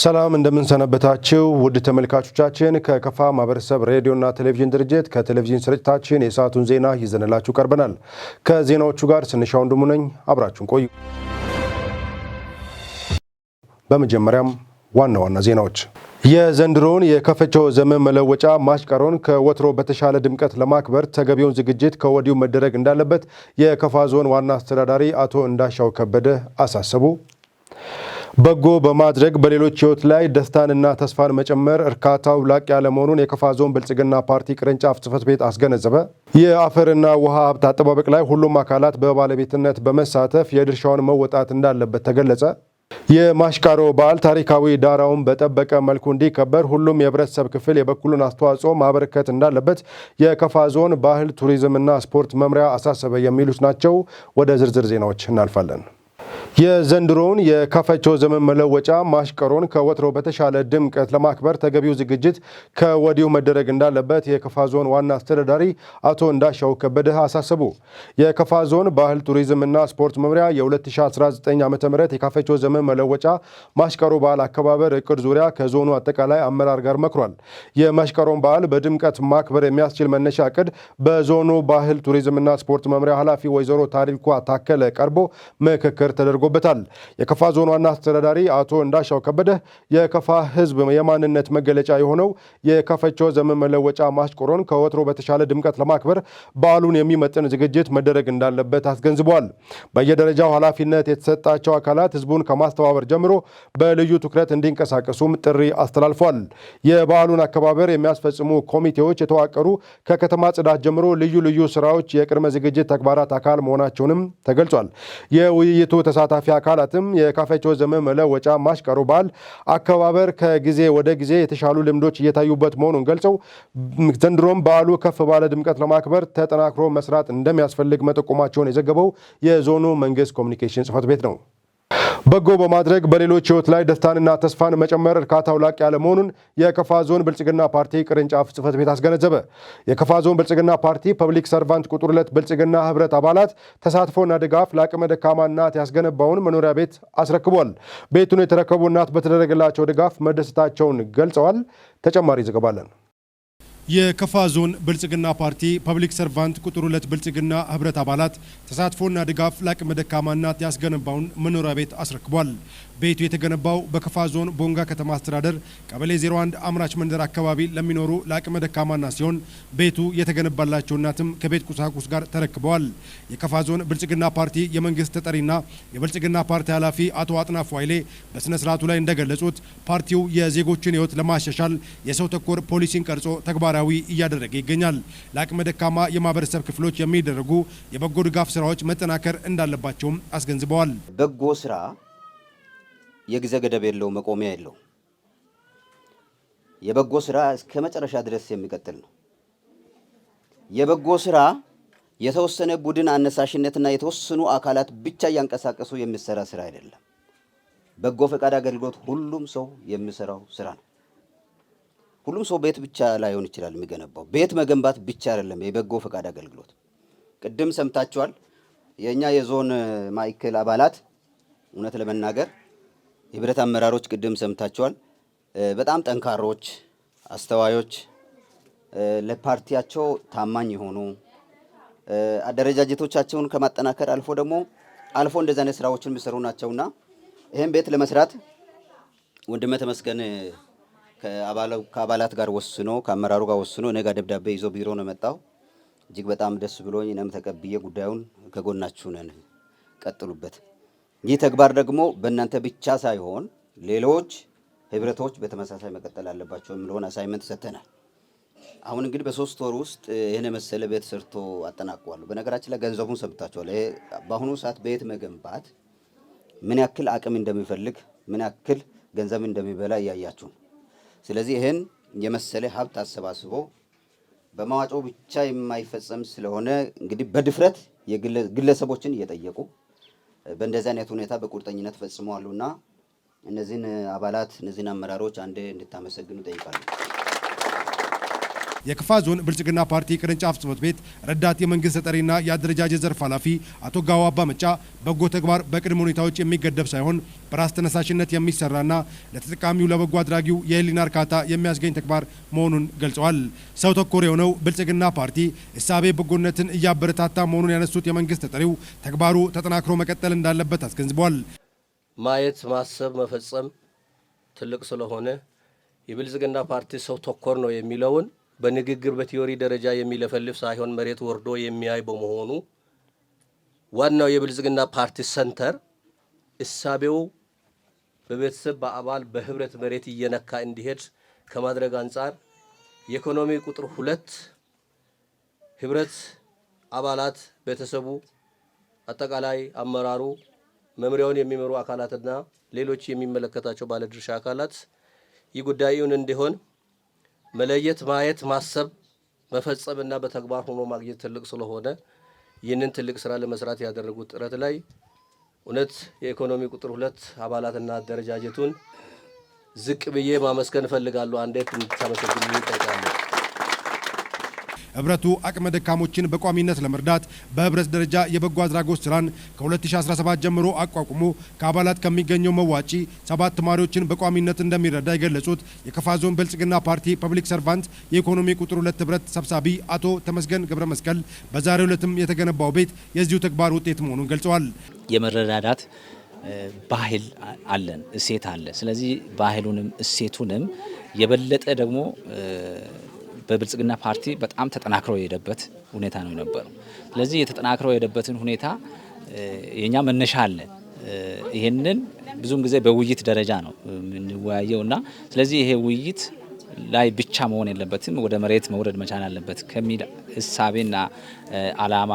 ሰላም እንደምን ሰነበታችሁ ውድ ተመልካቾቻችን፣ ከከፋ ማህበረሰብ ሬዲዮና ቴሌቪዥን ድርጅት ከቴሌቪዥን ስርጭታችን የሰዓቱን ዜና ይዘንላችሁ ቀርበናል። ከዜናዎቹ ጋር ስንሻው ወንድሙ ነኝ። አብራችሁን ቆዩ። በመጀመሪያም ዋና ዋና ዜናዎች። የዘንድሮውን የከፈቾ ዘመን መለወጫ ማሽቀሮን ከወትሮ በተሻለ ድምቀት ለማክበር ተገቢውን ዝግጅት ከወዲሁ መደረግ እንዳለበት የከፋ ዞን ዋና አስተዳዳሪ አቶ እንዳሻው ከበደ አሳሰቡ። በጎ በማድረግ በሌሎች ሕይወት ላይ ደስታንና ተስፋን መጨመር እርካታው ላቅ ያለ መሆኑን የከፋ ዞን ብልጽግና ፓርቲ ቅርንጫፍ ጽሕፈት ቤት አስገነዘበ። የአፈርና ውሃ ሀብት አጠባበቅ ላይ ሁሉም አካላት በባለቤትነት በመሳተፍ የድርሻውን መወጣት እንዳለበት ተገለጸ። የማሽቃሮ በዓል ታሪካዊ ዳራውን በጠበቀ መልኩ እንዲከበር ሁሉም የህብረተሰብ ክፍል የበኩሉን አስተዋጽኦ ማበረከት እንዳለበት የከፋ ዞን ባህል ቱሪዝምና ስፖርት መምሪያ አሳሰበ። የሚሉት ናቸው። ወደ ዝርዝር ዜናዎች እናልፋለን። የዘንድሮውን የካፈቾ ዘመን መለወጫ ማሽቀሮን ከወትሮ በተሻለ ድምቀት ለማክበር ተገቢው ዝግጅት ከወዲሁ መደረግ እንዳለበት የከፋ ዞን ዋና አስተዳዳሪ አቶ እንዳሻው ከበደ አሳሰቡ። የከፋ ዞን ባህል ቱሪዝምና ስፖርት መምሪያ የ2019 ዓ ም የካፈቾ ዘመን መለወጫ ማሽቀሮ በዓል አከባበር እቅድ ዙሪያ ከዞኑ አጠቃላይ አመራር ጋር መክሯል። የማሽቀሮን በዓል በድምቀት ማክበር የሚያስችል መነሻ እቅድ በዞኑ ባህል ቱሪዝምና ስፖርት መምሪያ ኃላፊ ወይዘሮ ታሪኳ ታከለ ቀርቦ ምክክር ተደርጎበታል። የከፋ ዞን ዋና አስተዳዳሪ አቶ እንዳሻው ከበደ የከፋ ሕዝብ የማንነት መገለጫ የሆነው የከፈቾ ዘመን መለወጫ ማሽቆሮን ከወትሮ በተሻለ ድምቀት ለማክበር በዓሉን የሚመጥን ዝግጅት መደረግ እንዳለበት አስገንዝበዋል። በየደረጃው ኃላፊነት የተሰጣቸው አካላት ሕዝቡን ከማስተባበር ጀምሮ በልዩ ትኩረት እንዲንቀሳቀሱም ጥሪ አስተላልፏል። የበዓሉን አከባበር የሚያስፈጽሙ ኮሚቴዎች የተዋቀሩ ከከተማ ጽዳት ጀምሮ ልዩ ልዩ ስራዎች የቅድመ ዝግጅት ተግባራት አካል መሆናቸውንም ተገልጿል። የውይይቱ ተሳታፊ አካላትም የካፈቾ ዘመን መለወጫ ማሽቀሮ በዓል አከባበር ከጊዜ ወደ ጊዜ የተሻሉ ልምዶች እየታዩበት መሆኑን ገልጸው ዘንድሮም በዓሉ ከፍ ባለ ድምቀት ለማክበር ተጠናክሮ መስራት እንደሚያስፈልግ መጠቆማቸውን የዘገበው የዞኑ መንግስት ኮሚኒኬሽን ጽሕፈት ቤት ነው። በጎ በማድረግ በሌሎች ሕይወት ላይ ደስታንና ተስፋን መጨመር እርካታው ላቅ ያለ መሆኑን የከፋ ዞን ብልጽግና ፓርቲ ቅርንጫፍ ጽሕፈት ቤት አስገነዘበ። የከፋ ዞን ብልጽግና ፓርቲ ፐብሊክ ሰርቫንት ቁጥር 2 ብልጽግና ህብረት አባላት ተሳትፎና ድጋፍ ለአቅመ ደካማ እናት ያስገነባውን መኖሪያ ቤት አስረክቧል። ቤቱን የተረከቡ እናት በተደረገላቸው ድጋፍ መደሰታቸውን ገልጸዋል። ተጨማሪ ዘገባ አለን። የከፋ ዞን ብልጽግና ፓርቲ ፐብሊክ ሰርቫንት ቁጥር 2 ብልጽግና ህብረት አባላት ተሳትፎና ድጋፍ ለአቅመ ደካማ እናት ያስገነባውን መኖሪያ ቤት አስረክቧል። ቤቱ የተገነባው በከፋ ዞን ቦንጋ ከተማ አስተዳደር ቀበሌ 01 አምራች መንደር አካባቢ ለሚኖሩ ለአቅመ ደካማ እናት ሲሆን ቤቱ የተገነባላቸው እናትም ከቤት ቁሳቁስ ጋር ተረክበዋል። የከፋ ዞን ብልጽግና ፓርቲ የመንግስት ተጠሪና የብልጽግና ፓርቲ ኃላፊ አቶ አጥናፉ ኃይሌ በስነ ስርዓቱ ላይ እንደገለጹት ፓርቲው የዜጎችን ህይወት ለማሻሻል የሰው ተኮር ፖሊሲን ቀርጾ ተግባራዊ እያደረገ ይገኛል። ለአቅመ ደካማ የማህበረሰብ ክፍሎች የሚደረጉ የበጎ ድጋፍ ስራዎች መጠናከር እንዳለባቸውም አስገንዝበዋል። በጎ ስራ የጊዜ ገደብ የለው፣ መቆሚያ የለው። የበጎ ስራ እስከ መጨረሻ ድረስ የሚቀጥል ነው። የበጎ ስራ የተወሰነ ቡድን አነሳሽነትና የተወሰኑ አካላት ብቻ እያንቀሳቀሱ የሚሰራ ስራ አይደለም። በጎ ፈቃድ አገልግሎት ሁሉም ሰው የሚሰራው ስራ ነው። ሁሉም ሰው ቤት ብቻ ላይሆን ይችላል የሚገነባው። ቤት መገንባት ብቻ አይደለም የበጎ ፈቃድ አገልግሎት። ቅድም ሰምታችኋል። የእኛ የዞን ማዕከል አባላት እውነት ለመናገር የህብረት አመራሮች ቅድም ሰምታችኋል። በጣም ጠንካሮች፣ አስተዋዮች፣ ለፓርቲያቸው ታማኝ የሆኑ አደረጃጀቶቻቸውን ከማጠናከር አልፎ ደግሞ አልፎ እንደዚህ አይነት ስራዎችን የሚሰሩ ናቸውና ይህን ቤት ለመስራት ወንድመ ተመስገን ከአባላት ጋር ወስኖ ከአመራሩ ጋር ወስኖ እኔ ጋር ደብዳቤ ይዞ ቢሮ ነው የመጣው። እጅግ በጣም ደስ ብሎኝ እኔም ተቀብዬ ጉዳዩን ከጎናችሁ ነን፣ ቀጥሉበት። ይህ ተግባር ደግሞ በእናንተ ብቻ ሳይሆን ሌሎች ህብረቶች በተመሳሳይ መቀጠል አለባቸው የሚለውን assignment ሰጥተናል። አሁን እንግዲህ በ3 ወር ውስጥ ይህን የመሰለ ቤት ሰርቶ አጠናቋል። በነገራችን ላይ ገንዘቡን ሰምታችኋል። ይሄ በአሁኑ ሰዓት ቤት መገንባት ምን ያክል አቅም እንደሚፈልግ ምን ያክል ገንዘብ እንደሚበላ እያያችሁ ነው። ስለዚህ ይህን የመሰለ ሀብት አሰባስቦ በመዋጮ ብቻ የማይፈጸም ስለሆነ እንግዲህ በድፍረት ግለሰቦችን እየጠየቁ በእንደዚህ አይነት ሁኔታ በቁርጠኝነት ፈጽመዋሉና እነዚህን አባላት እነዚህን አመራሮች አንዴ እንድታመሰግኑ ጠይቃለሁ። የከፋ ዞን ብልጽግና ፓርቲ ቅርንጫፍ ጽሕፈት ቤት ረዳት የመንግስት ተጠሪና የአደረጃጀት ዘርፍ ኃላፊ አቶ ጋዋ አባመጫ በጎ ተግባር በቅድመ ሁኔታዎች የሚገደብ ሳይሆን በራስ ተነሳሽነት የሚሰራና ለተጠቃሚው ለበጎ አድራጊው የህሊና እርካታ የሚያስገኝ ተግባር መሆኑን ገልጸዋል። ሰው ተኮር የሆነው ብልጽግና ፓርቲ እሳቤ በጎነትን እያበረታታ መሆኑን ያነሱት የመንግስት ተጠሪው ተግባሩ ተጠናክሮ መቀጠል እንዳለበት አስገንዝበዋል። ማየት፣ ማሰብ፣ መፈጸም ትልቅ ስለሆነ የብልጽግና ፓርቲ ሰው ተኮር ነው የሚለውን በንግግር በ theory ደረጃ የሚለፈልፍ ሳይሆን መሬት ወርዶ የሚያይ በመሆኑ ዋናው የብልጽግና ፓርቲ center እሳቤው በቤተሰብ፣ በአባል፣ በህብረት መሬት እየነካ እንዲሄድ ከማድረግ አንጻር የኢኮኖሚ ቁጥር 2 ህብረት አባላት፣ ቤተሰቡ፣ አጠቃላይ አመራሩ፣ መምሪያውን የሚመሩ አካላትና ሌሎች የሚመለከታቸው ባለድርሻ አካላት ይህ ጉዳዩን እንዲሆን መለየት፣ ማየት፣ ማሰብ፣ መፈጸምና በተግባር ሆኖ ማግኘት ትልቅ ስለሆነ ይህንን ትልቅ ስራ ለመስራት ያደረጉት ጥረት ላይ እውነት የኢኮኖሚ ቁጥር 2 አባላትና አደረጃጀቱን ዝቅ ብዬ ማመስገን እፈልጋለሁ። አንዴት እንድታመሰግኑ እጠይቃለሁ። ህብረቱ አቅመ ደካሞችን በቋሚነት ለመርዳት በህብረት ደረጃ የበጎ አድራጎት ስራን ከ2017 ጀምሮ አቋቁሞ ከአባላት ከሚገኘው መዋጮ 7 ተማሪዎችን በቋሚነት እንደሚረዳ የገለጹት የከፋ ዞን ብልጽግና ፓርቲ public servant የኢኮኖሚ ቁጥር 2 ህብረት ሰብሳቢ አቶ ተመስገን ገብረ መስቀል በዛሬው ዕለትም የተገነባው ቤት የዚሁ ተግባር ውጤት መሆኑን ገልጸዋል። የመረዳዳት ባህል አለን፣ እሴት አለ። ስለዚህ ባህሉንም እሴቱንም የበለጠ ደግሞ በብልጽግና ፓርቲ በጣም ተጠናክሮ የሄደበት ሁኔታ ነው የነበረው። ስለዚህ የተጠናክሮ የሄደበትን ሁኔታ የኛ መነሻ አለ። ይሄንን ብዙም ጊዜ በውይይት ደረጃ ነው የምንወያየውና ስለዚህ ይሄ ውይይት ላይ ብቻ መሆን የለበትም፣ ወደ መሬት መውረድ መቻል አለበት ከሚል እሳቤና አላማ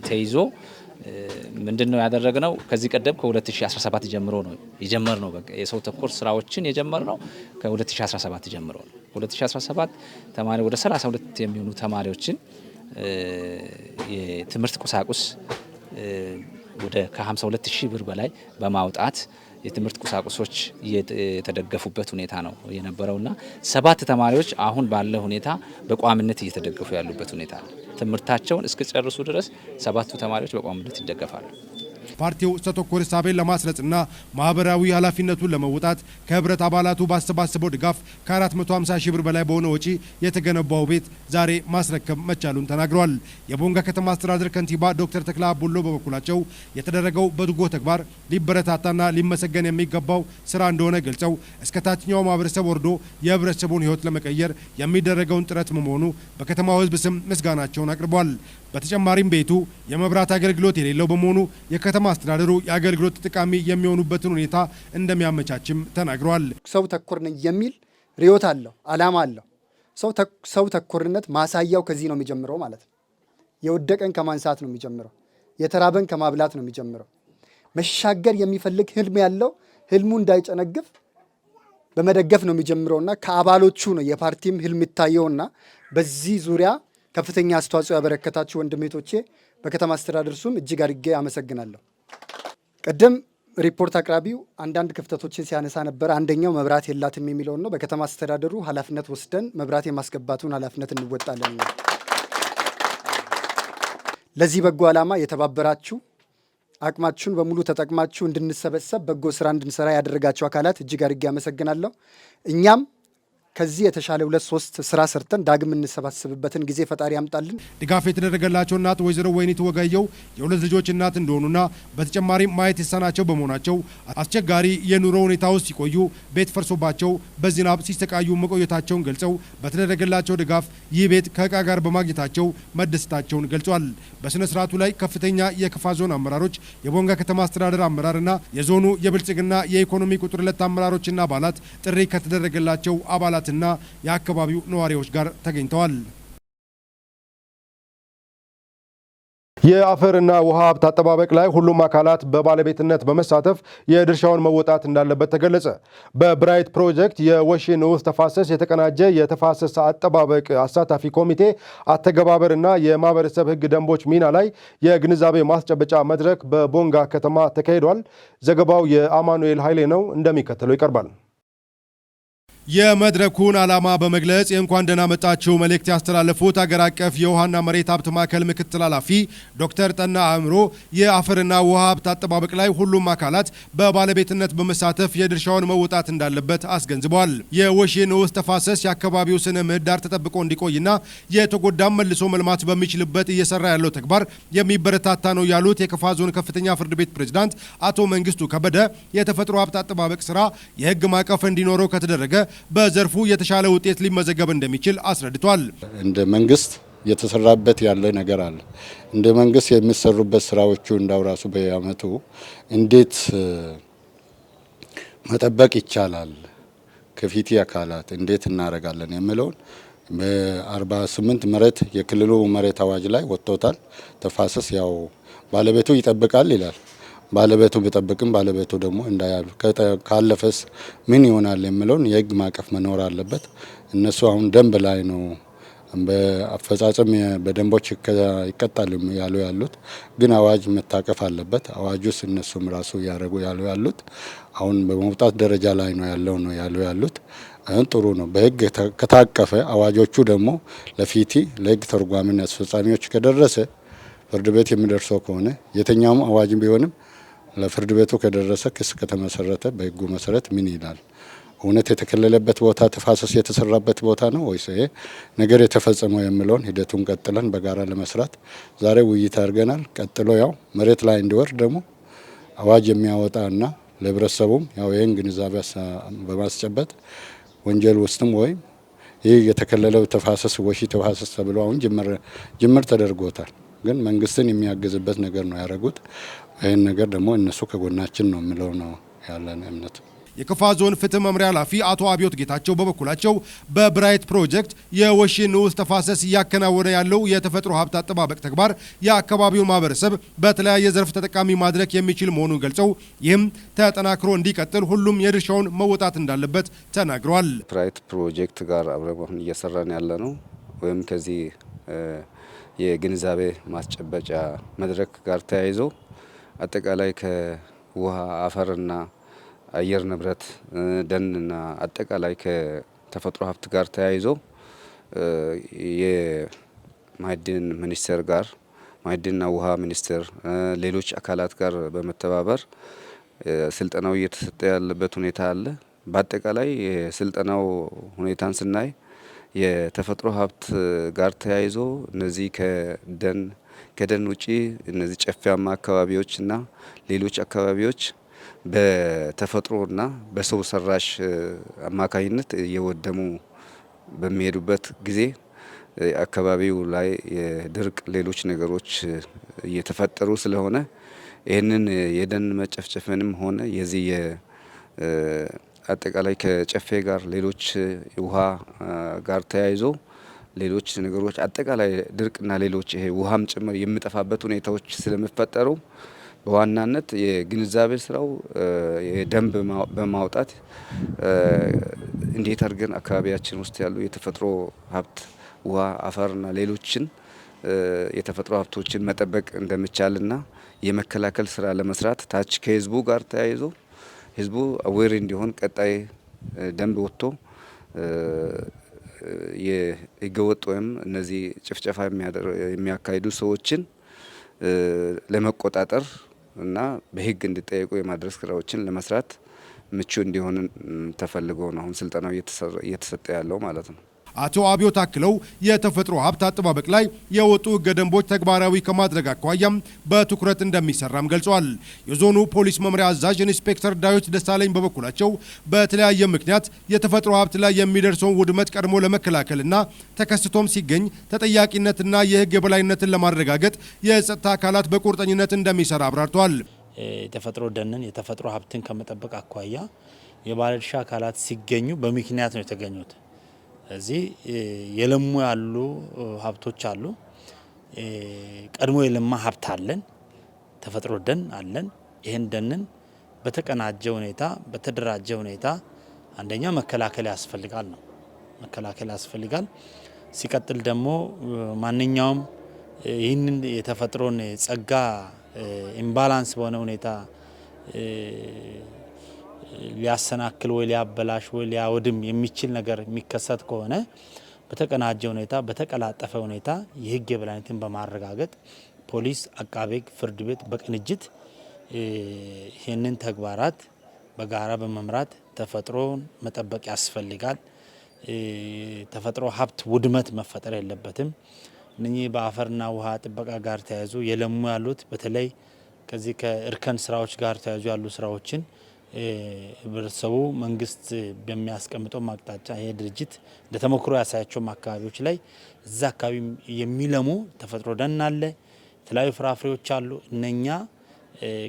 ተይዞ ምንድነው ያደረግነው? ከዚህ ቀደም ከ2017 ጀምሮ ነው የጀመርነው። በቃ የሰው ተኮር ስራዎችን የጀመርነው ከ2017 ጀምሮ ነው። 2017 ተማሪ ወደ 32 የሚሆኑ ተማሪዎችን የትምህርት ቁሳቁስ ወደ ከ52000 ብር በላይ በማውጣት የትምህርት ቁሳቁሶች የተደገፉበት ሁኔታ ነው የነበረውና 7 ተማሪዎች አሁን ባለ ሁኔታ በቋሚነት እየተደገፉ ያሉበት ሁኔታ ነው። ትምህርታቸውን እስከጨርሱ ድረስ 7 ተማሪዎች በቋሚነት ይደገፋሉ። ፓርቲው ሰው ተኮር እሳቤን ለማስረጽና ማህበራዊ ኃላፊነቱን ለመወጣት ከህብረት አባላቱ ባሰባሰበው ድጋፍ ከ450 ሺህ ብር በላይ በሆነ ወጪ የተገነባው ቤት ዛሬ ማስረከብ መቻሉን ተናግረዋል። የቦንጋ ከተማ አስተዳደር ከንቲባ ዶክተር ተክለ አቡሎ በበኩላቸው የተደረገው በጎ ተግባር ሊበረታታና ሊመሰገን የሚገባው ስራ እንደሆነ ገልጸው እስከ ታችኛው ማህበረሰብ ወርዶ የህብረተሰቡን ህይወት ለመቀየር የሚደረገውን ጥረት መሆኑ በከተማው ህዝብ ስም ምስጋናቸውን አቅርበዋል። በተጨማሪም ቤቱ የመብራት አገልግሎት የሌለው በመሆኑ የከተማ አስተዳደሩ የአገልግሎት ተጠቃሚ የሚሆኑበትን ሁኔታ እንደሚያመቻችም ተናግረዋል። ሰው ተኮር ነኝ የሚል ርዕዮት አለው፣ አላማ አለው። ሰው ተኮርነት ማሳያው ከዚህ ነው የሚጀምረው ማለት ነው። የወደቀን ከማንሳት ነው የሚጀምረው። የተራበን ከማብላት ነው የሚጀምረው። መሻገር የሚፈልግ ህልም ያለው ህልሙ እንዳይጨነግፍ በመደገፍ ነው የሚጀምረውና ከአባሎቹ ነው የፓርቲም ህልም ይታየውና በዚህ ዙሪያ ከፍተኛ አስተዋጽኦ ያበረከታችሁ ወንድሜቶቼ በከተማ አስተዳደር ስም እጅግ አድርጌ አመሰግናለሁ። ቅድም ሪፖርት አቅራቢው አንዳንድ ክፍተቶችን ሲያነሳ ነበር። አንደኛው መብራት የላትም የሚለውን ነው። በከተማ አስተዳደሩ ኃላፊነት ወስደን መብራት የማስገባቱን ኃላፊነት እንወጣለን። ለዚህ በጎ ዓላማ የተባበራችሁ አቅማችሁን በሙሉ ተጠቅማችሁ እንድንሰበሰብ በጎ ስራ እንድንሰራ ያደረጋችሁ አካላት እጅግ አድርጌ አመሰግናለሁ። እኛም ከዚህ የተሻለ 2-3 ስራ ሰርተን ዳግም እንሰባሰብበትን ጊዜ ፈጣሪ ያምጣልን። ድጋፍ የተደረገላቸው እናት ወይዘሮ ወይኒት ወጋየው የሁለት ልጆች እናት እንደሆኑና በተጨማሪም ማየት የተሳናቸው በመሆናቸው አስቸጋሪ የኑሮ ሁኔታ ውስጥ ሲቆዩ ቤት ፈርሶባቸው በዝናብ ሲሰቃዩ መቆየታቸውን ገልጸው በተደረገላቸው ድጋፍ ይህ ቤት ከእቃ ጋር በማግኘታቸው መደሰታቸውን ገልጿል። በስነ ስርዓቱ ላይ ከፍተኛ የከፋ ዞን አመራሮች፣ የቦንጋ ከተማ አስተዳደር አመራርና የዞኑ የብልጽግና የኢኮኖሚ ቁጥር 2 አመራሮችና አባላት ጥሪ ከተደረገላቸው አባላት እና የአካባቢው ነዋሪዎች ጋር ተገኝተዋል። የአፈርና ውሃ ሀብት አጠባበቅ ላይ ሁሉም አካላት በባለቤትነት በመሳተፍ የድርሻውን መወጣት እንዳለበት ተገለጸ። በብራይት ፕሮጀክት የወሺ ንዑስ ተፋሰስ የተቀናጀ የተፋሰስ አጠባበቅ አሳታፊ ኮሚቴ አተገባበርና የማህበረሰብ ሕግ ደንቦች ሚና ላይ የግንዛቤ ማስጨበጫ መድረክ በቦንጋ ከተማ ተካሂዷል። ዘገባው የአማኑኤል ኃይሌ ነው፣ እንደሚከተለው ይቀርባል። የመድረኩን ዓላማ በመግለጽ የእንኳን ደህና መጣችሁ መልእክት ያስተላለፉት አገር አቀፍ የውሃና መሬት ሀብት ማዕከል ምክትል ኃላፊ ዶክተር ጠና አእምሮ የአፈርና ውሃ ሀብት አጠባበቅ ላይ ሁሉም አካላት በባለቤትነት በመሳተፍ የድርሻውን መወጣት እንዳለበት አስገንዝበዋል። የወሼ ንዑስ ተፋሰስ የአካባቢው ስነ ምህዳር ተጠብቆ እንዲቆይና የተጎዳም መልሶ መልማት በሚችልበት እየሰራ ያለው ተግባር የሚበረታታ ነው ያሉት የከፋ ዞን ከፍተኛ ፍርድ ቤት ፕሬዝዳንት አቶ መንግስቱ ከበደ የተፈጥሮ ሀብት አጠባበቅ ስራ የህግ ማዕቀፍ እንዲኖረው ከተደረገ በዘርፉ የተሻለ ውጤት ሊመዘገብ እንደሚችል አስረድቷል። እንደ መንግስት የተሰራበት ያለ ነገር አለ። እንደ መንግስት የሚሰሩበት ስራዎቹ እንዳው ራሱ በየአመቱ እንዴት መጠበቅ ይቻላል፣ ከፊት አካላት እንዴት እናደርጋለን የሚለውን በ48 መሬት የክልሉ መሬት አዋጅ ላይ ወጥቶታል። ተፋሰስ ያው ባለቤቱ ይጠብቃል ይላል። ባለቤቱ ቢጠብቅም ባለቤቱ ደግሞ እንዳያሉ ካለፈስ ምን ይሆናል የሚለውን የህግ ማዕቀፍ መኖር አለበት። እነሱ አሁን ደንብ ላይ ነው በአፈጻጸም በደንቦች ይቀጣሉ ያሉ ያሉት፣ ግን አዋጅ መታቀፍ አለበት። አዋጁስ እነሱም ራሱ ያደረጉ ያሉ ያሉት አሁን በመውጣት ደረጃ ላይ ነው ያለው ነው ያሉ ያሉት። አሁን ጥሩ ነው በህግ ከታቀፈ። አዋጆቹ ደግሞ ለፊቲ ለህግ ተርጓሚና አስፈጻሚዎች ከደረሰ፣ ፍርድ ቤት የሚደርሰው ከሆነ፣ የትኛውም አዋጅ ቢሆንም ለፍርድ ቤቱ ከደረሰ፣ ክስ ከተመሰረተ በህጉ መሰረት ምን ይላል? እውነት የተከለለበት ቦታ ተፋሰስ የተሰራበት ቦታ ነው ወይስ ይሄ ነገር የተፈጸመው የሚለውን ሂደቱን ቀጥለን በጋራ ለመስራት ዛሬ ውይይት አድርገናል። ቀጥሎ ያው መሬት ላይ እንዲወርድ ደግሞ አዋጅ የሚያወጣና ለህብረተሰቡም ያው ይህን ግንዛቤ በማስጨበጥ ወንጀል ውስጥም ወይም ይህ የተከለለው ተፋሰስ ወሺ ተፋሰስ ተብሎ አሁን ጅምር ተደርጎታል። ግን መንግስትን የሚያግዝበት ነገር ነው ያደረጉት። ይህን ነገር ደግሞ እነሱ ከጎናችን ነው የሚለው ነው ያለን እምነት። የከፋ ዞን ፍትህ መምሪያ ኃላፊ አቶ አብዮት ጌታቸው በበኩላቸው በብራይት ፕሮጀክት የወሺ ንዑስ ተፋሰስ እያከናወነ ያለው የተፈጥሮ ሀብት አጠባበቅ ተግባር የአካባቢውን ማህበረሰብ በተለያየ ዘርፍ ተጠቃሚ ማድረግ የሚችል መሆኑን ገልጸው ይህም ተጠናክሮ እንዲቀጥል ሁሉም የድርሻውን መወጣት እንዳለበት ተናግረዋል። ብራይት ፕሮጀክት ጋር አብረን አሁን እየሰራን ያለ ነው ወይም ከዚህ የግንዛቤ ማስጨበጫ መድረክ ጋር ተያይዞ አጠቃላይ ከውሃ፣ አፈርና አየር ንብረት፣ ደንና አጠቃላይ ከተፈጥሮ ሀብት ጋር ተያይዞ የማዕድን ሚኒስቴር ጋር፣ ማዕድንና ውሃ ሚኒስቴር፣ ሌሎች አካላት ጋር በመተባበር ስልጠናው እየተሰጠ ያለበት ሁኔታ አለ። በአጠቃላይ የስልጠናው ሁኔታን ስናይ የተፈጥሮ ሀብት ጋር ተያይዞ እነዚህ ከደን ውጪ እነዚህ ጨፌያማ አካባቢዎችና ሌሎች አካባቢዎች በተፈጥሮና በሰው ሰራሽ አማካኝነት እየወደሙ በሚሄዱበት ጊዜ አካባቢው ላይ የድርቅ ሌሎች ነገሮች እየተፈጠሩ ስለሆነ ይህንን የደን መጨፍጨፍንም ሆነ የዚህ አጠቃላይ ከጨፌ ጋር ሌሎች ውሃ ጋር ተያይዞ ሌሎች ነገሮች አጠቃላይ ድርቅና ሌሎች ይሄ ውሃም ጭምር የሚጠፋበት ሁኔታዎች ስለሚፈጠሩ በዋናነት የግንዛቤ ስራው የደንብ በማውጣት እንዴት አድርገን አካባቢያችን ውስጥ ያሉ የተፈጥሮ ሀብት ውሃ፣ አፈርና ሌሎችን የተፈጥሮ ሀብቶችን መጠበቅ እንደሚቻልና የመከላከል ስራ ለመስራት ታች ከህዝቡ ጋር ተያይዞ ህዝቡ aware እንዲሆን ቀጣይ ደንብ ወጥቶ የህገወጥ ወይም እነዚህ ጭፍጨፋ የሚያካሂዱ ሰዎችን ለመቆጣጠር እና በህግ እንዲጠየቁ የማድረስ ስራዎችን ለመስራት ምቹ እንዲሆን ተፈልጎ ነው አሁን ስልጠናው እየተሰጠ ያለው ማለት ነው። አቶ አብዮት አክለው የተፈጥሮ ሀብት አጠባበቅ ላይ የወጡ ህገ ደንቦች ተግባራዊ ከማድረግ አኳያም በትኩረት እንደሚሰራም ገልጸዋል። የዞኑ ፖሊስ መምሪያ አዛዥ ኢንስፔክተር ዳዊት ደሳለኝ በበኩላቸው በተለያየ ምክንያት የተፈጥሮ ሀብት ላይ የሚደርሰውን ውድመት ቀድሞ ለመከላከልና ተከስቶም ሲገኝ ተጠያቂነትና የህግ የበላይነትን ለማረጋገጥ የጸጥታ አካላት በቁርጠኝነት እንደሚሰራ አብራርተዋል። የተፈጥሮ ደንን፣ የተፈጥሮ ሀብትን ከመጠበቅ አኳያ የባለድርሻ አካላት ሲገኙ በምክንያት ነው የተገኙት። እዚህ የለሙ ያሉ ሀብቶች አሉ። ቀድሞ የለማ ሀብት አለን፣ ተፈጥሮ ደን አለን። ይህን ደንን በተቀናጀ ሁኔታ፣ በተደራጀ ሁኔታ አንደኛ መከላከል ያስፈልጋል ነው፣ መከላከል ያስፈልጋል። ሲቀጥል ደግሞ ማንኛውም ይህንን የተፈጥሮን ጸጋ imbalance በሆነ ሁኔታ ሊያሰናክል ወይ ሊያበላሽ ወይ ሊያወድም የሚችል ነገር የሚከሰት ከሆነ በተቀናጀ ሁኔታ፣ በተቀላጠፈ ሁኔታ የህግ የበላይነትን በማረጋገጥ ፖሊስ፣ አቃቤ ሕግ፣ ፍርድ ቤት በቅንጅት ይህንን ተግባራት በጋራ በመምራት ተፈጥሮን መጠበቅ ያስፈልጋል። ተፈጥሮ ሀብት ውድመት መፈጠር የለበትም። እነኚህ በአፈርና ውሃ ጥበቃ ጋር ተያይዞ የለሙ ያሉት፣ በተለይ ከዚህ ከእርከን ስራዎች ጋር ተያይዞ ያሉ ስራዎችን ህብረተሰቡ መንግስት በሚያስቀምጠው አቅጣጫ፣ ይሄ ድርጅት እንደ ተሞክሮ ያሳያቸውም አካባቢዎች ላይ እዛ አካባቢ የሚለሙ ተፈጥሮ ደን አለ፣ የተለያዩ ፍራፍሬዎች አሉ። እነኛ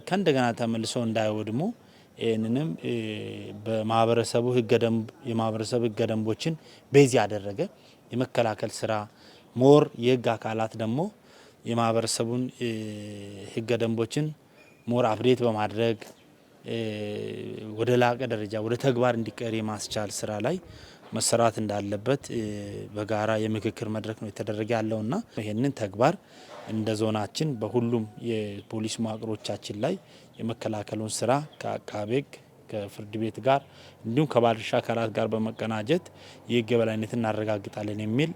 ከእንደገና ተመልሰው እንዳይወድሙ ይህንንም በማህበረሰቡ ህገ ደንብ፣ የማህበረሰብ ህገ ደንቦችን base ያደረገ የመከላከል ስራ፣ more የህግ አካላት ደግሞ የማህበረሰቡን ህገ ደንቦችን more update በማድረግ ወደ ላቀ ደረጃ ወደ ተግባር እንዲቀየር የማስቻል ስራ ላይ መሰራት እንዳለበት በጋራ የምክክር መድረክ ነው የተደረገ ያለውና ይህንን ተግባር እንደ ዞናችን በሁሉም የፖሊስ መዋቅሮቻችን ላይ የመከላከሉን ስራ ከአቃቤ ሕግ፣ ከፍርድ ቤት ጋር እንዲሁም ከባለድርሻ አካላት ጋር በመቀናጀት የህግ የበላይነትን እናረጋግጣለን የሚል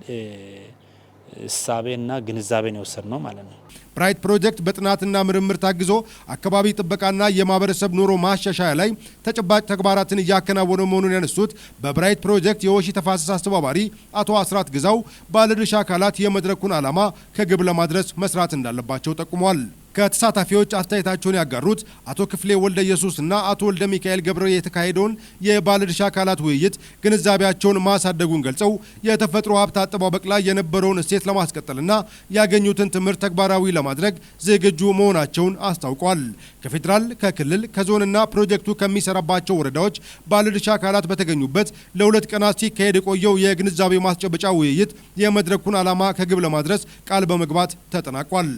እሳቤና ግንዛቤ ነው የወሰድነው ማለት ነው። ብራይት ፕሮጀክት በጥናትና ምርምር ታግዞ አካባቢ ጥበቃና የማህበረሰብ ኑሮ ማሻሻያ ላይ ተጨባጭ ተግባራትን እያከናወነ መሆኑን ያነሱት በብራይት ፕሮጀክት የወሺ ተፋሰስ አስተባባሪ አቶ አስራት ግዛው ባለድርሻ አካላት የመድረኩን ዓላማ ከግብ ለማድረስ መስራት እንዳለባቸው ጠቁመዋል። ከተሳታፊዎች አስተያየታቸውን ያጋሩት አቶ ክፍሌ ወልደ ኢየሱስ እና አቶ ወልደ ሚካኤል ገብረ የተካሄደውን የባለድርሻ አካላት ውይይት ግንዛቤያቸውን ማሳደጉን ገልጸው የተፈጥሮ ሀብት አጠባበቅ ላይ የነበረውን እሴት ለማስቀጠልና ያገኙትን ትምህርት ተግባራዊ ለማድረግ ዝግጁ መሆናቸውን አስታውቋል። ከፌዴራል፣ ከክልል፣ ከዞንና ፕሮጀክቱ ከሚሰራባቸው ወረዳዎች ባለድርሻ አካላት በተገኙበት ለ2 ቀናት ሲካሄድ የቆየው የግንዛቤ ማስጨበጫ ውይይት የመድረኩን ዓላማ ከግብ ለማድረስ ቃል በመግባት ተጠናቋል።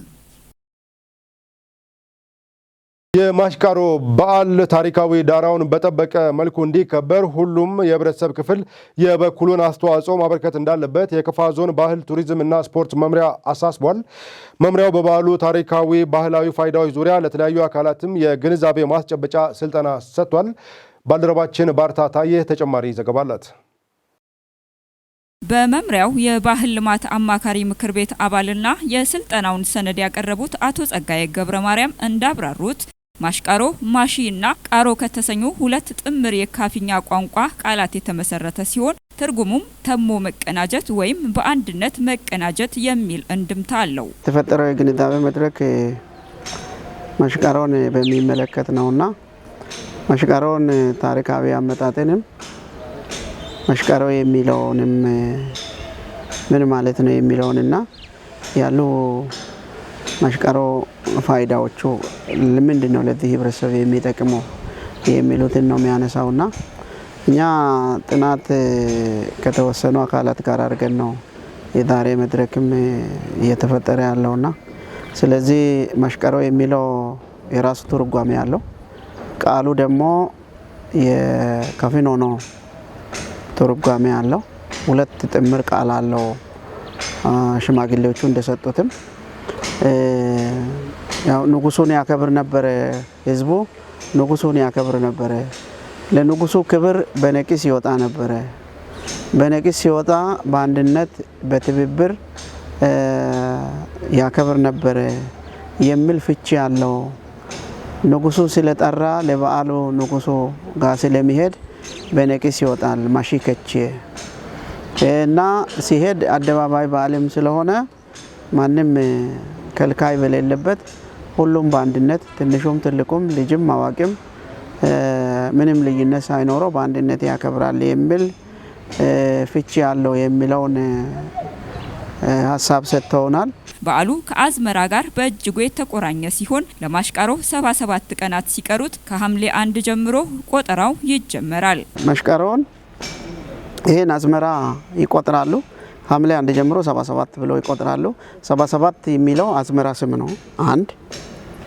የማሽቃሮ በዓል ታሪካዊ ዳራውን በጠበቀ መልኩ እንዲከበር ሁሉም የህብረተሰብ ክፍል የበኩሉን አስተዋጽኦ ማበርከት እንዳለበት የከፋ ዞን ባህል ቱሪዝም እና ስፖርት መምሪያ አሳስቧል። መምሪያው በበዓሉ ታሪካዊ፣ ባህላዊ ፋይዳዎች ዙሪያ ለተለያዩ አካላትም የግንዛቤ ማስጨበጫ ስልጠና ሰጥቷል። ባልደረባችን ባርታ ታዬ ተጨማሪ ዘገባ አላት። በመምሪያው የባህል ልማት አማካሪ ምክር ቤት አባልና የስልጠናውን ሰነድ ያቀረቡት አቶ ጸጋዬ ገብረ ማርያም እንዳብራሩት ማሽቃሮ፣ ማሺ እና ቃሮ ከተሰኙ ሁለት ጥምር የካፊኛ ቋንቋ ቃላት የተመሰረተ ሲሆን ትርጉሙም ተሞ መቀናጀት ወይም በአንድነት መቀናጀት የሚል እንድምታ አለው። የተፈጠረው የግንዛቤ መድረክ ማሽቃሮን በሚመለከት ነውና ማሽቃሮን ታሪካዊ አመጣጥንም፣ ማሽቃሮ የሚለውንም ምን ማለት ነው የሚለውንና ያሉ ማሽቃሮ ፋይዳዎቹ ምንድን ነው፣ ለዚህ ህብረተሰብ የሚጠቅመው የሚሉትን ነው የሚያነሳውና እኛ ጥናት ከተወሰኑ አካላት ጋር አድርገን ነው የዛሬ መድረክም እየተፈጠረ ያለውና ስለዚህ ማሽቃሮ የሚለው የራሱ ትርጓሜ ያለው፣ ቃሉ ደግሞ የከፊኖ ነው ትርጓሜ አለው። ሁለት ጥምር ቃል አለው። ሽማግሌዎቹ እንደሰጡትም ያው ንጉሱን ያከብር ነበረ፣ ህዝቡ ንጉሱን ያከብር ነበረ። ለንጉሱ ክብር በነቂስ ይወጣ ነበረ። በነቂስ ሲወጣ በአንድነት በትብብር ያከብር ነበረ የሚል ፍቺ አለው። ንጉሱ ስለጠራ ለበዓሉ ንጉሱ ጋር ስለሚሄድ በነቂስ ይወጣል ማሺከቼ እና ሲሄድ አደባባይ በዓልም ስለሆነ ማንም ከልካይ በሌለበት ሁሉም በአንድነት ትንሹም ትልቁም ልጅም አዋቂም ምንም ልዩነት ሳይኖረው በአንድነት ያከብራል የሚል ፍቺ ያለው የሚለውን ሀሳብ ሰጥተውናል። በዓሉ ከአዝመራ ጋር በእጅጉ የተቆራኘ ሲሆን ለማሽቃሮ 77 ቀናት ሲቀሩት ከሐምሌ 1 ጀምሮ ቆጠራው ይጀመራል። ማሽቃሮን ይሄን አዝመራ ይቆጥራሉ። ሐምሌ 1 ጀምሮ 77 ብለው ይቆጥራሉ። 77 የሚለው አዝመራ ስም ነው። አንድ፣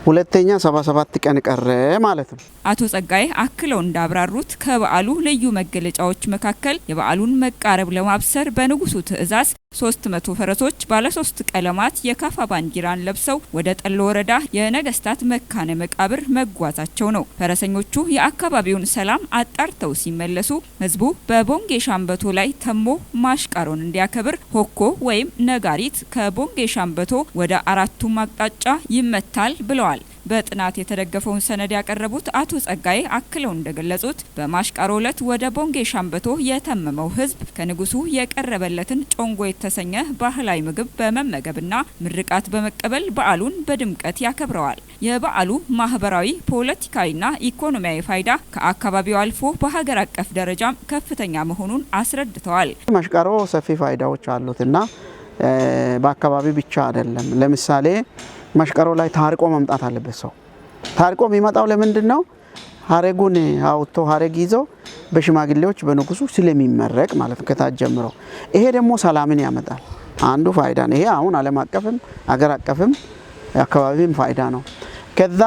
ሁለተኛ 77 ቀን ቀረ ማለት ነው። አቶ ጸጋዬ አክለው እንዳብራሩት ከበዓሉ ልዩ መገለጫዎች መካከል የበዓሉን መቃረብ ለማብሰር በንጉሱ ትዕዛዝ 300 ፈረሶች ባለሶስት ቀለማት የካፋ ባንዲራን ለብሰው ወደ ጠሎ ወረዳ የነገስታት መካነ መቃብር መጓዛቸው ነው። ፈረሰኞቹ የአካባቢውን ሰላም አጣርተው ሲመለሱ ህዝቡ በቦንጌ ሻምበቶ ላይ ተሞ ማሽቃሮን እንዲያከብር ሆኮ ወይም ነጋሪት ከቦንጌ ሻምበቶ ወደ አራቱም አቅጣጫ ይመታል ብለዋል። በጥናት የተደገፈውን ሰነድ ያቀረቡት አቶ ጸጋዬ አክለው እንደገለጹት በማሽቃሮ ዕለት ወደ ቦንጌ ሻምበቶ የተመመው ህዝብ ከንጉሱ የቀረበለትን ጮንጎ የተሰኘ ባህላዊ ምግብ በመመገብና ምርቃት በመቀበል በዓሉን በድምቀት ያከብረዋል። የበዓሉ ማህበራዊ፣ ፖለቲካዊና ኢኮኖሚያዊ ፋይዳ ከአካባቢው አልፎ በሀገር አቀፍ ደረጃም ከፍተኛ መሆኑን አስረድተዋል። ማሽቃሮ ሰፊ ፋይዳዎች አሉትና በአካባቢ ብቻ አይደለም። ለምሳሌ ማሽቃሮ ላይ ታርቆ መምጣት አለበት። ሰው ታርቆ የሚመጣው ለምንድን ነው? ሀረጉን አውጥቶ ሀረግ ይዞ በሽማግሌዎች በንጉሱ ስለሚመረቅ ማለት ነው፣ ከታች ጀምሮ። ይሄ ደግሞ ሰላምን ያመጣል። አንዱ ፋይዳ ነው። ይሄ አሁን ዓለም አቀፍም አገር አቀፍም አካባቢም ፋይዳ ነው። ከዛ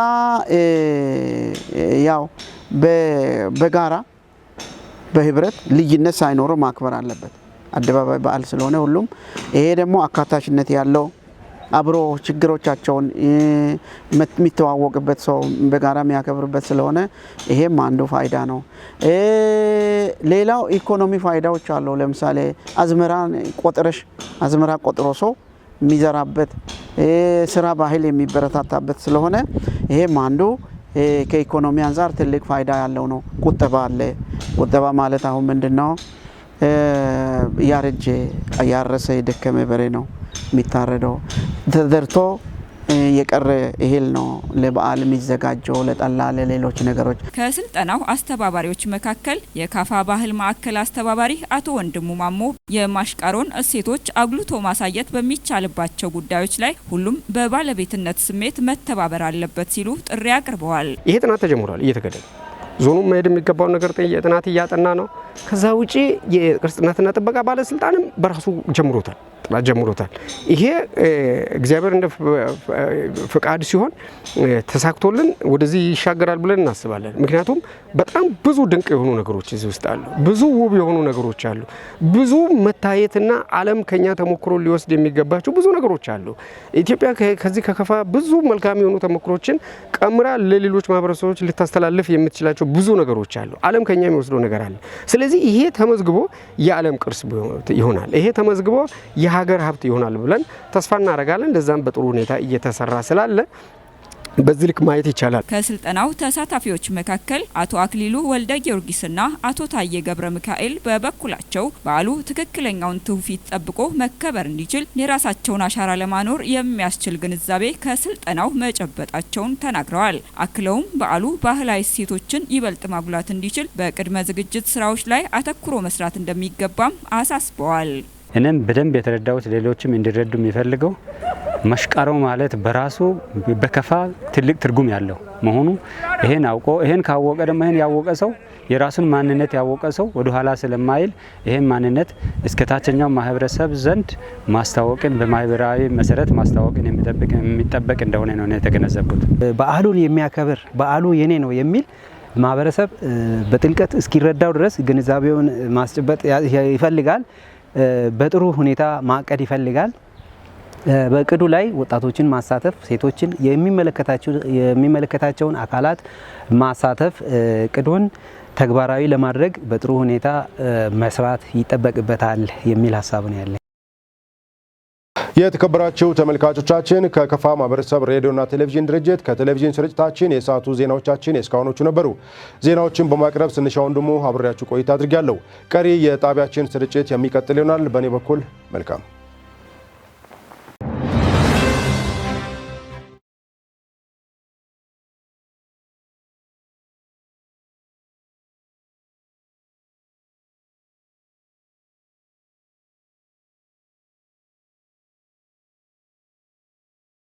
ያው በጋራ በህብረት ልዩነት ሳይኖረው ማክበር አለበት። አደባባይ በዓል ስለሆነ ሁሉም ይሄ ደግሞ አካታችነት ያለው አብሮ ችግሮቻቸውን የሚተዋወቅበት ሰው በጋራ የሚያከብርበት ስለሆነ ይሄም አንዱ ፋይዳ ነው። ሌላው ኢኮኖሚ ፋይዳዎች አለው። ለምሳሌ አዝመራን ቆጥረሽ አዝመራ ቆጥሮ ሰው የሚዘራበት ስራ ባህል የሚበረታታበት ስለሆነ ይሄም አንዱ ከኢኮኖሚ አንጻር ትልቅ ፋይዳ ያለው ነው። ቁጠባ አለ። ቁጠባ ማለት አሁን ምንድነው? ያረጀ ያረሰ የደከመ በሬ ነው የሚታረደው። ተዘርቶ የቀረ እህል ነው ለበዓል የሚዘጋጀው፣ ለጠላ፣ ለሌሎች ነገሮች። ከስልጠናው አስተባባሪዎች መካከል የካፋ ባህል ማዕከል አስተባባሪ አቶ ወንድሙ ማሞ የማሽቃሮን እሴቶች አጉልቶ ማሳየት በሚቻልባቸው ጉዳዮች ላይ ሁሉም በባለቤትነት ስሜት መተባበር አለበት ሲሉ ጥሪ አቅርበዋል። ይሄ ጥናት ተጀምሯል፣ እየተገደለ ዞኑ መሄድ የሚገባውን ነገር ጥናት እያጠና ነው። ከዛ ውጪ የቅርስ ጥናትና ጥበቃ ባለስልጣንም በራሱ ጀምሮታል፣ ጥናት ጀምሮታል። ይሄ እግዚአብሔር እንደ ፍቃድ ሲሆን ተሳክቶልን ወደዚህ ይሻገራል ብለን እናስባለን። ምክንያቱም በጣም ብዙ ድንቅ የሆኑ ነገሮች እዚህ ውስጥ አሉ። ብዙ ውብ የሆኑ ነገሮች አሉ። ብዙ መታየትና ዓለም ከኛ ተሞክሮ ሊወስድ የሚገባቸው ብዙ ነገሮች አሉ። ኢትዮጵያ ከዚህ ከከፋ ብዙ መልካም የሆኑ ተሞክሮችን ቀምራ ለሌሎች ማህበረሰቦች ልታስተላልፍ የምትችላቸው ብዙ ነገሮች አሉ። ዓለም ከኛ የሚወስደው ነገር አለ። ስለዚህ ይሄ ተመዝግቦ የዓለም ቅርስ ይሆናል። ይሄ ተመዝግቦ የሀገር ሀብት ይሆናል ብለን ተስፋ እናደርጋለን። ለዛም በጥሩ ሁኔታ እየተሰራ ስላለ በዚህ ልክ ማየት ይቻላል። ከስልጠናው ተሳታፊዎች መካከል አቶ አክሊሉ ወልደ ጊዮርጊስና አቶ ታዬ ገብረ ሚካኤል በበኩላቸው በዓሉ ትክክለኛውን ትውፊት ጠብቆ መከበር እንዲችል የራሳቸውን አሻራ ለማኖር የሚያስችል ግንዛቤ ከስልጠናው መጨበጣቸውን ተናግረዋል። አክለውም በዓሉ ባህላዊ እሴቶችን ይበልጥ ማጉላት እንዲችል በቅድመ ዝግጅት ስራዎች ላይ አተኩሮ መስራት እንደሚገባም አሳስበዋል። እኔም በደንብ የተረዳሁት ሌሎችም እንዲረዱ የሚፈልገው ማሽቃሮ ማለት በራሱ በከፋ ትልቅ ትርጉም ያለው መሆኑ ይሄን አውቆ ይሄን ካወቀ ደግሞ ይሄን ያወቀ ሰው የራሱን ማንነት ያወቀ ሰው ወደ ኋላ ስለማይል ይሄን ማንነት እስከ ታችኛው ማህበረሰብ ዘንድ ማስታወቅን በማህበራዊ መሰረት ማስታወቅን የሚጠበቅ እንደሆነ ነው የተገነዘብኩት። በዓሉን የሚያከብር በዓሉ የኔ ነው የሚል ማህበረሰብ በጥልቀት እስኪረዳው ድረስ ግንዛቤውን ማስጨበጥ ይፈልጋል። በጥሩ ሁኔታ ማቀድ ይፈልጋል። በእቅዱ ላይ ወጣቶችን ማሳተፍ፣ ሴቶችን፣ የሚመለከታቸውን አካላት ማሳተፍ እቅዱን ተግባራዊ ለማድረግ በጥሩ ሁኔታ መስራት ይጠበቅበታል የሚል ሀሳብ ነው ያለኝ። የተከበራችሁ ተመልካቾቻችን ከከፋ ማህበረሰብ ሬዲዮና ቴሌቪዥን ድርጅት ከቴሌቪዥን ስርጭታችን የሰዓቱ ዜናዎቻችን የእስካሁኖቹ ነበሩ። ዜናዎችን በማቅረብ ስንሻው ወንድሙ አብሬያችሁ ቆይታ አድርጊያለሁ። ቀሪ የጣቢያችን ስርጭት የሚቀጥል ይሆናል። በእኔ በኩል መልካም